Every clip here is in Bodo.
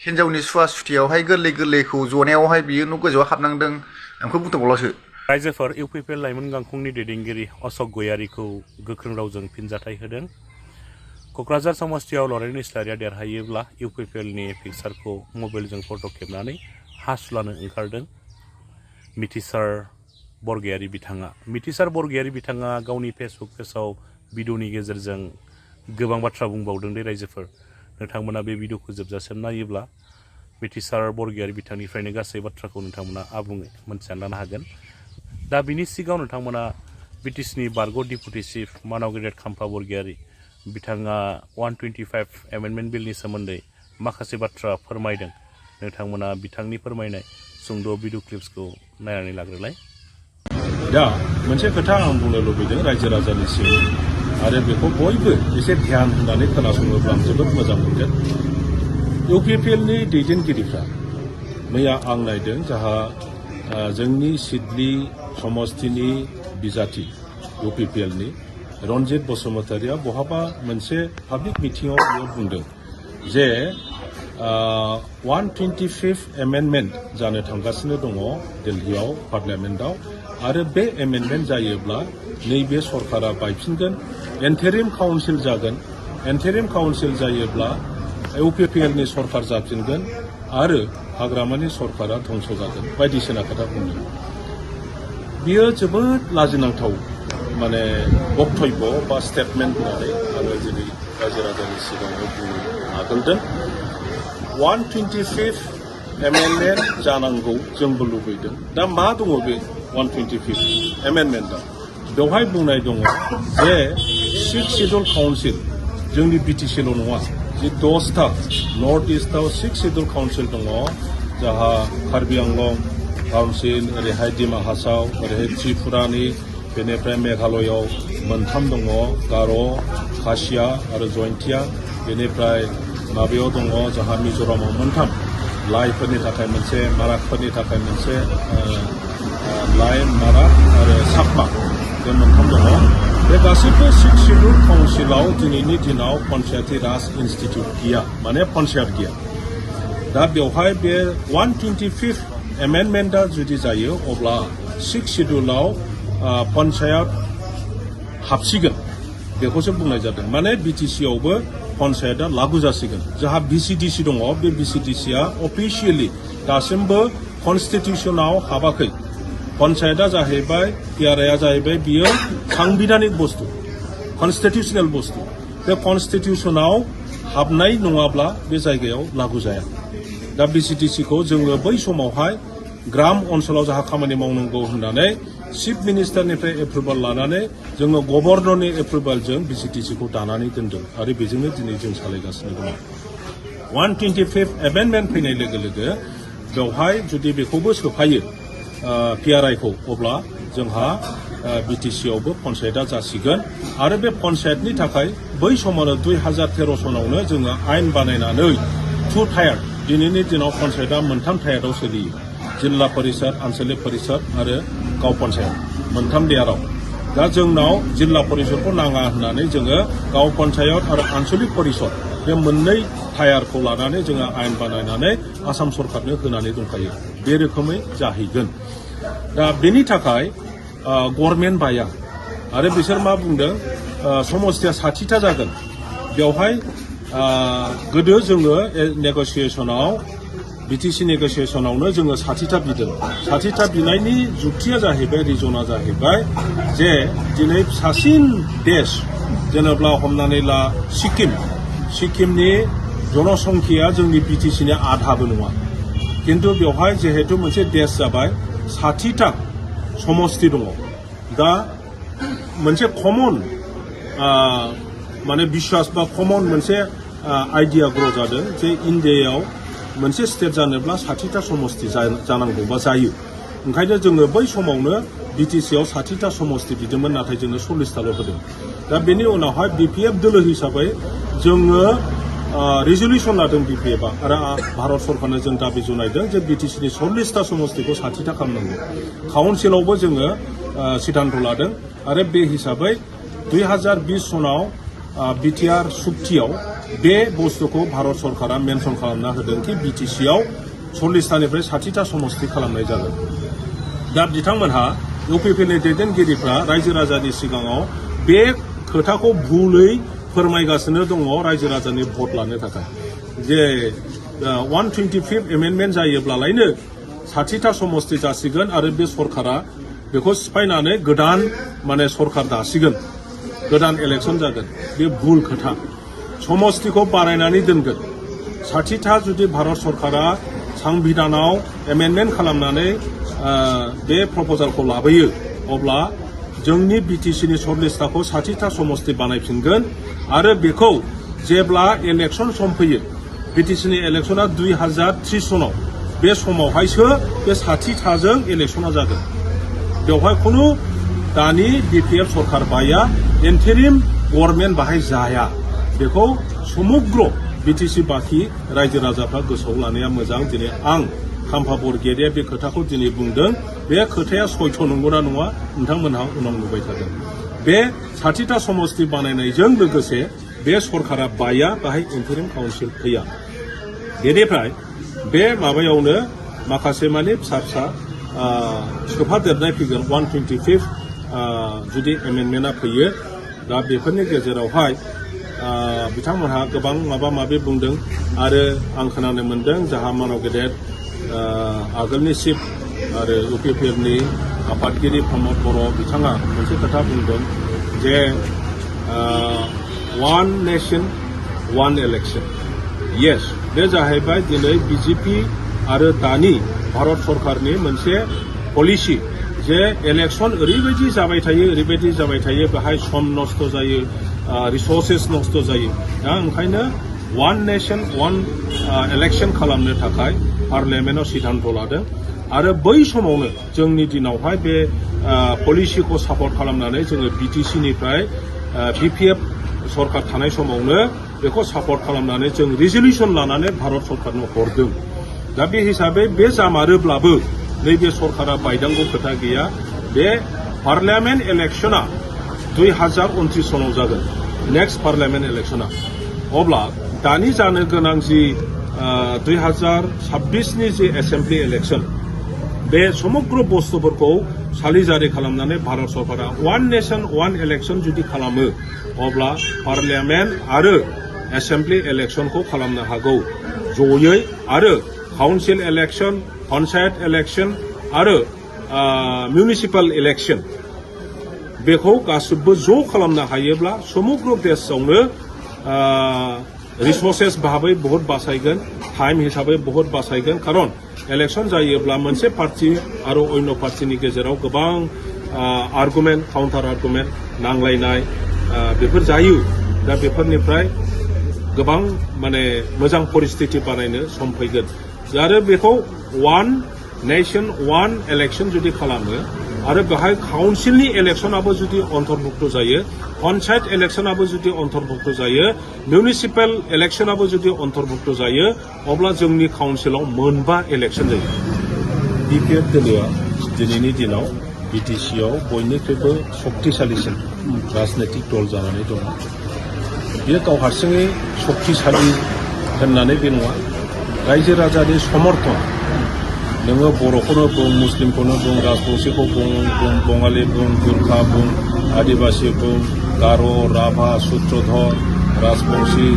हिन्जावनि सुवा सुथियावहाय गोरलै गोरलैखौ जनायावहाय बियो न' गोजौआव हाबनांदों आंखौ बुंथबावलासो रायजोफोर इउपिपिएल लाइमोन गांखंनि दैदेनगिरि अशक गयारिखौ गोख्रों रावजों फिनजाथाय होदों। क'क्राझार समस्तियाव लरेन इस्लारिया देरहायोब्ला इउपिपिएलनि पिक्सारखौ मबाइलजों फट' खेबनानै हासुलानो ओंखारदों मिथिसार बरगयारि बिथाङा गावनि फेसबुक पेजाव भिडिअ'नि गेजेरजों गोबां बाथ्रा बुंबावदों दे रायजोफोर नोंथांमोना बे भिडिअ'खौ जोबजासिम नायोब्ला मिथिसार बरगयारि बिथांनिफ्रायनो गासै बाथ्राखौ नोंथांमोना आबुङै मोनथिना लानो हागोन। दा बिनि सिगाङाव नोंथांमोना बिटिसिनि बारग' डिपुटि चिफ मानाव गेदेर खाम्फा बरगयारि बिथाङा 125 एमेन्डमेन्ट बिलनि सोमोन्दै माखासे बाथ्रा फोरमायदों। नोंथांमोना बिथांनि फोरमायनाय सुंद' भिडिअ क्लिप्सखौ नायनानै लाग्रोलाय। दा मोनसे खोथा आं बुंनो लुबैदों रायजो राजानिसिम आरो बेखौ बयबो एसे ध्यान होनानै खोनासङोब्ला आं जोबोद मोजां मोनगोन। इउपिपिएलनि दैदेनगिरिफ्रा मैया आं नायदों जाहा जोंनि सिडली समस्तिनि बिजाथि इउपिपिएलनि रनजित बसुमतारिया बहाबा मोनसे पाब्लिक मिटिङाव बियो बुंदों जे 125 एमेन्डमेन्ट जानो थांगासिनो दङ दिल्लीयाव पार्लियामेन्टआव आरो बे एमेन्डमेन्ट जायोब्ला नैबे सरकारा बायफिनगोन एन्टेरिम काउन्सिल जागोन एन्टेरिम काउन्सिल जायोब्ला इउपिपिएलनि सरकार जाफिनगोन आरो हाग्रामानि सरकारा धंस जागोन बायदिसिना खोथा बुंदों। बियो जोबोद लाजिनांथाव माने बक्तब्य बा स्टेटमेन्ट होननानै आङो दिनै रायजो राजानि सिगाङाव बुंनो आगोलदों। 125 एमेन्डमेन्ट जानांगौ जोंबो लुबैदों। दा मा दङ बे 125 एमेन्डमेन्टआव? बेवहाय बुंनाय दङ जे 6 शिड्युल काउन्सिल जोंनि बिटिसिल' नङा जे 10था नर्थ इस्टआव 6 शिड्युल काउन्सिल दङ जाहा कार्बि आंलं काउन्सिल ओरैहाय डिमा हासाव ओरैहाय त्रिपुरानि बेनिफ्राय मेघालयआव 3 दङ गार' खासिया आरो जयन्तिया बेनिफ्राय माबायाव दङ जाहा मिज'रामाव 3 लाइफोरनि थाखाय मोनसे माराकफोरनि थाखाय मोनसे लाइ माराक आरो साकमा बे 3 दङ। बे गासैबो 6 शिड्युल काउन्सिलाव दिनैनि दिनाव पन्चायती राज इन्स्टिटिउट गैया माने पन्चायत गैया। दा बेवहाय बे 125 एमेन्डमेन्टआ जुदि जायो अब्ला 6 शिड्युलाव पन्चायत हाबसिगोन बेखौसो बुंनाय जादों। माने बिटिसिआवबो पन्चायतआ लागु जासिगोन। जाहा बिसिडिसि दङ बे बिसिडिसिआ अफिसियेलि दासिमबो कनस्टिटिउसनाव हाबाखै। पन्चायतआ जाहैबाय पिआरआइआ जाहैबाय बियो सांबिधानिक बुस्थु कनस्टिटिउसनेल बुस्थु। बे कनस्टिटिउसनाव हाबनाय नङाब्ला बे जायगायाव लागु जाया। दा बिसिडिसिखौ जोङो बै समावहाय ग्राम ओनसोलाव जाहा खामानि मावनांगौ होननानै चिफ मिनिस्टारनिफ्राय एप्रुभाल लानानै जोङो गभर्नरनि एप्रुभालजों बिसिडिसिखौ दानानै दोनदों आरो बेजोंनो दिनै जों सालायगासिनो दङ। 125 एमेन्डमेन्ट फैनाय लोगो लोगो बेवहाय जुदि बेखौबो सोफायो पिआरआइखौ अब्ला जोंहा बिटिसिआवबो पन्चायतआ जासिगोन आरो बे पन्चायतनि थाखाय बै समावनो 2013 सनावनो जोङो आयेन बानायनानै 2 टायार दिनैनि दिनाव पन्चायतआ 3 टायाराव सोलियो जिल्ला परिषद आन्चलिक परिषद आरो गाव पन्चायत 3 लेयाराव। दा जोंनाव जिल्ला परिषदखौ नाङा होननानै जोङो गाव पन्चायत आरो आन्चलिक परिषद बे 2 टायारखौ लानानै जोङो आयेन बानायनानै आसाम सरकारनो होनानै दंखायो। बे रोखोमै जाहैगोन। दा बेनि थाखाय गभर्नमेन्ट बाया आरो बिसोर मा बुंदों समस्तिया 60था जागोन। बेवहाय गोदो जोङो नेगसिएसनाव बिटिसि नेगसिएसनावनो जोङो 60था बिदों। 60था बिनायनि जुक्तिया जाहैबाय रिजना जाहैबाय जे दिनै सासिन देश जेनेब्ला हमनानै ला सिक्किमनि जनसंख्याया जोंनि बिटिसिनि आधाबो नङा किन्तु बेवहाय जिहेतु मोनसे देश जाबाय 60था समस्ति दङ। दा मोनसे कमन माने बिश्वास बा कमन मोनसे आइडिया ग्र' जादों जे इन्डियायाव मोनसे स्टेट जानोब्ला 60था समस्ति जानांगौ बा जायो। ओंखायनो जोङो बै समावनो बिटिसिआव 60था समस्ति बिदोंमोन नाथाय जोङो 40थाल' होदों। दा बेनि उनावहाय बिपिएफ दोलो हिसाबै जोङो रेजलिउसन लादों बिपिएफआ आरो भारत सरकारनो जों दाबि जनायदों जे बिटिसिनि 40था समस्तिखौ 60था खालामनांगौ। काउन्सिलावबो जोङो सिद्धान्त लादों आरो बे हिसाबै 2020 सनाव बिटिआर सुक्तियाव बे बुस्थुखौ भारत सरकारा मेनसन खालामना होदों कि बिटिसिआव 40टानिफ्राय 60टा समस्ति खालामनाय जागोन दा बिथांमोनहा इउपिपिएलनि दैदेनगिरिफ्रा रायजो राजानि सिगाङाव बे खोथाखौ भुलै फोरमायगासिनो दङ रायजो राजानि भट लानो थाखाय जे 125 एमेन्डमेन्ट जायोब्लालायनो 60टा समस्ति जासिगोन आरो बे सरकारा बेखौ सिफायनानै गोदान माने सरकार दासिगोन गोदान इलेक्सन जागोन बे भुल खोथा समस्तिखौ बारायनानै दोनगोन 60टा जुदि भारत सरकारा संबिधानाव एमेन्डमेन्ट खालामनानै बे प्रप'जालखौ लाबोयो अब्ला जोंनि बिटिसिनि 40टाखौ 60टा समस्ति बानायफिनगोन आरो बेखौ जेब्ला इलेक्सन सम फैयो बिटिसिनि इलेक्सना 2030 सनाव बे समावहायसो बे 60टाजों इलेक्सना जागोन बेवहाय खुनु दानि बिपिएफ सरकार बाया इन्टारिम गभर्नमेन्ट बाहाय जाया बेखौ समग्र बिटिसि बाखि रायजो राजाफ्रा गोसोआव लानाया मोजां दिनै आं खाम्फा बरगयारिया बे खोथाखौ दिनै बुंदों बे खोथाया सयथ' नंगौना नङा नोंथांमोनहा उनाव नुबाय थागोन बे 60टा समस्ति बानायनायजों लोगोसे बे सरकारा बाया बाहाय इन्टारिम काउन्सिल फैया बेनिफ्राय बे माबायावनो माखासे माने फिसा फिसा सोफादेरनाय फैगोन 125 जुदि एमेन्डमेन्टआ फैयो दा बेफोरनि गेजेरावहाय बिथांमोनहा गोबां माबा माबि बुंदों आरो आं खोनानो मोनदों जाहा मानव गेदेर आगोलनि चिफ आरो इउपिपिएलनि आफादगिरि प्रमद बर' बिथाङा मोनसे खोथा बुंदों जे one nation one election yes बे जाहैबाय दिनै बिजेपि आरो दानि भारत सरकारनि मोनसे पलिसि जे इलेक्शन ओरैबायदि जाबाय थायो बेहाय सम नस्त जायो रिसोर्सेस नस्त जायो दा ओंखायनो वान नेशन वान इलेक्शन खालामनो थाखाय पार्लियामेन्टआव सिद्धान्त लादों आरो बै समावनो जोंनि दिनावहाय बे पलिसिखौ सापर्ट खालामनानै जोङो बिटिसिनिफ्राय बिपिएफ सरकार थानाय समावनो बेखौ सापर्ट खालामनानै जों रिजलिउसन लानानै भारत सरकारनो हरदों दा बे हिसाबै बे जामारोब्लाबो नैबे सरकारा बायनांगौ खोथा गैया बे पार्लियामेन्ट इलेक्शना 2029 सनाव जागोन नेक्स्ट पार्लियामेन्ट इलेक्शना अब्ला दानि जानो गोनां जि 2026 नि जि एसेम्बलि इलेक्शन बे समग्र बुस्थुफोरखौ सालिजारि खालामनानै भारत सरकारा वान नेशन वान इलेक्शन जुदि खालामो अब्ला पार्लियामेन्ट आरो एसेम्बलि इलेक्शनखौ खालामनो हागौ जयै आरो काउन्सिल इलेक्शन पन्चायत इलेक्शन आरो मिउनिसिपाल इलेक्शन बेखौ गासिबो ज' खालामनो हायोब्ला समग्र देशआवनो रिसोर्सेस भाबै बहुत बासायगोन टाइम हिसाबै बहुत बासायगोन खारन इलेक्शन जायोब्ला मोनसे पार्टी आरो अन्य पार्टीनि गेजेराव गोबां आर्गुमेन्ट काउन्टार आर्गुमेन्ट नांलायनाय बेफोर जायो दा बेफोरनिफ्राय गोबां माने मोजां परिस्थिति बानायनो सम फैगोन आरो बेखौ वान नेशन वान इलेक्शन जुदि खालामो आरो बेहाय काउन्सिलनि इलेक्शनाबो जुदि अन्तर्भुक्त जायो पन्चायत इलेक्शनाबो जुदि अन्तर्भुक्त जायो मिउनिसिपाल इलेक्शनाबो जुदि अन्तर्भुक्त जायो अब्ला जोंनि काउन्सिलाव मोनबा इलेक्शन जायो बिपिएफ दोलोआ दिनैनि दिनाव बिटिसिआव बयनिख्रुइबो शक्तिशालिसिन राजनैतिक दल जानानै दङ बेयो गाव हारसिङै शक्तिशालि होननानै बे नङा रायजो राजानि समर्थन नोङो बर'खौनो बुं मुस्लिमखौनो बुं राजबंशीखौ बुं बङालि बुं गुरखा बुं आदिबासि बुं गार' राभा सुत्रधर राजबंशी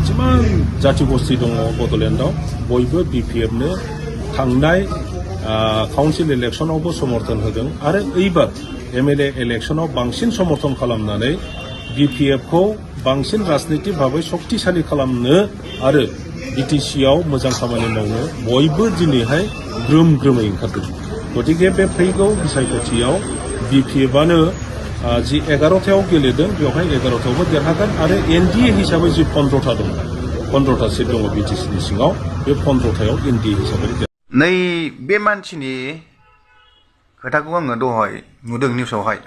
जिमान जाति गस्थि दङ बड'लेण्डआव बयबो बिपिएफनो थांनाय काउन्सिल इलेक्शनावबो समर्थन होदों आरो एइबार एमएलए इलेक्शनाव बांसिन समर्थन खालामनानै बिपिएफखौ बांसिन राजनीतिक भाबै शक्तिशालि खालामनो आरो बिटिसिआव मोजां खामानि मावनो बयबो दिनैहाय ग्रोम ग्रोमै ओंखारदों गतिके बे फैगौ बिसायख'थियाव बिपिएफआनो जि 11थायाव गेलेदों बेवहाय 11थायावबो देरहागोन आरो एनडिए हिसाबै जि 15था दं 15था सिट दङ बिटिसिनि सिङाव बे 15थायाव एनडिए हिसाबै नै बे मानसिनि खोथाखौ आङो दहाय नुदों निउसावहाय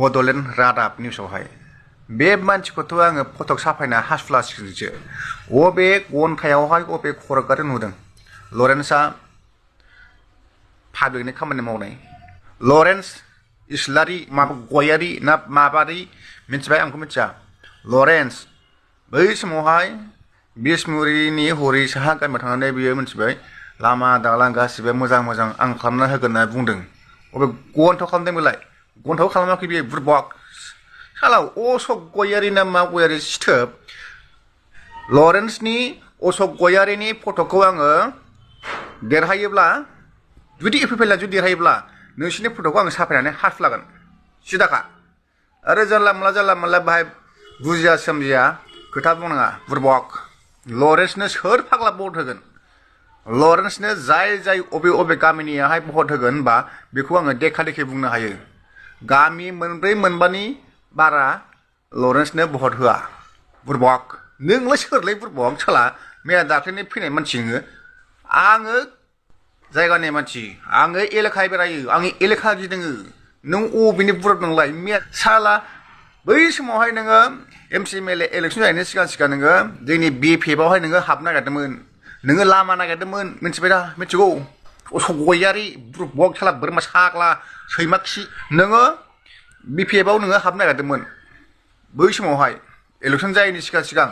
बड'लेण्ड रादाब निउसावहाय बे मानसिखौथ' आङो फटक साफायना हासुलासिगोनसो अबे गनखायावहाय अबे खर'गारि नुदों लरेन्सआ पाब्लिकनि खामानि मावनाय लरेन्स इस्लारि माबा गयारि ना माबारि मिथिबाय आंखौ मिथिया लरेन्स बै समावहाय बिसमुरिनि हरै साहा गामियाव थांनानै बियो मिथिबाय लामा दालां गासिबो मोजां मोजां आं खालामना होगोन होनना बुंदों अबे गन्थाव खालामदोंमोनलाय गन्थाव खालामाखै बियो बुरबक साला अशक गयारि ना मा गयारि सिथोब लरेन्सनि अशक गयारिनि फट'खौ आङो देरहायोब्ला जुदि इउपिपिएलआ जुदि देरहायोब्ला नोंसिनि फट'खौ आङो साफायनानै हासलागोन सिदाखा आरो जानला मोनला बाहाय बुजिया सोमजिया खोथा बुंनाङा बुरबक लरेन्सनो सोर फाग्ला भट होगोन लरेन्सनो जाय अबे गामिनियाहाय भट होगोन होनबा बेखौ आङो देखा देखि बुंनो हायो गामि मोनब्रै मोनबानि बारा लरेन्सनो भट होआ बुरबक नोंलाय सोरलाय बुरबक साला मैया दाख्लैनि फैनाय मानसि नोङो आङो जायगानि मानसि आङो एलेखा बेरायो आङो एलेखा गिदिङो नों अबेनि बुरब नोंलाय मैया साला बै समावहाय नोङो एमसिएमएलए इलेक्सन जानायनि सिगां नोङो जोंनि बिपिएफआवहाय नोङो हाबनो नागिरदोंमोन नोङो लामा नागिरदोंमोन मिथिबाय दा मिथिगौ अशक गयारि बुरबक साला बोरमा साग्ला सैमा खि नोङो बिपिएफआव नोङो हाबनो नागिरदोंमोन बै समावहाय इलेक्सन जायैनि सिगां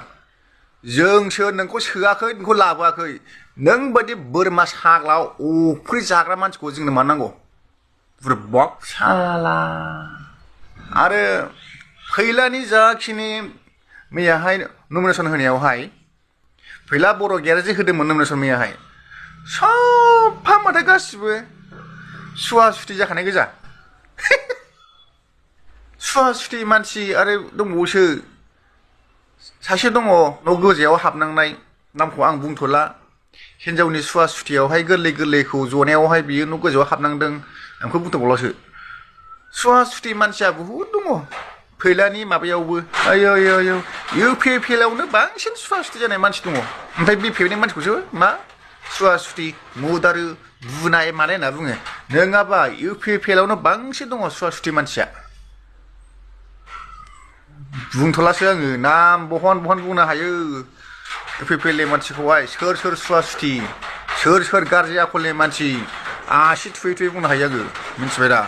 जोंसो नोंखौ सोआखै नोंखौ लाबोआखै नों बायदि बोरमा साग्ला अफ्रि जाग्रा मानसिखौ जोंनो मा नांगौ बुरबक साला आरो फैलानि जाखिनि मैयाहाय नमिनेसन होनायावहाय फैला बर' गैयाजे होदोंमोन नमिनेसन मैयाहाय साफा माथो गासिबो सुवा सुथि जाखानाय गोजा सुवा सुथि मानसि आरो दंबावोसो सासे दङ न' गोजायाव हाबनांनाय नामखौ आं बुंथ'ला हिनजावनि सुवा सुथियावहाय गोरलैखौ जनायावहाय बियो न' गोजायाव हाबनांदों आंखौ बुंथ'बावलासो सुवा सुथि मानसिया बुहुद दङ फैलानि माबायावबो आयौ इउपिपिएलआवनो बांसिन सुवा सुथि जानाय मानसि दङ ओमफ्राय बिपिएफनि मानसिखौसो मा सुवा सुथि मुदारु बुनाय मानाय होनना बुङो नोङाबा इउपिपिएलआवनो बांसिन दङ सुवा सुथि मानसिया बुंथ'लासो आङो नाम बहन बुंनो हायो इउपिपिएलनि मानसिखौहाय सोर सुवा सुथि सोर गाज्रि आखलनि मानसि आसि थुयै बुंनो हायो आङो मिथिबाय दा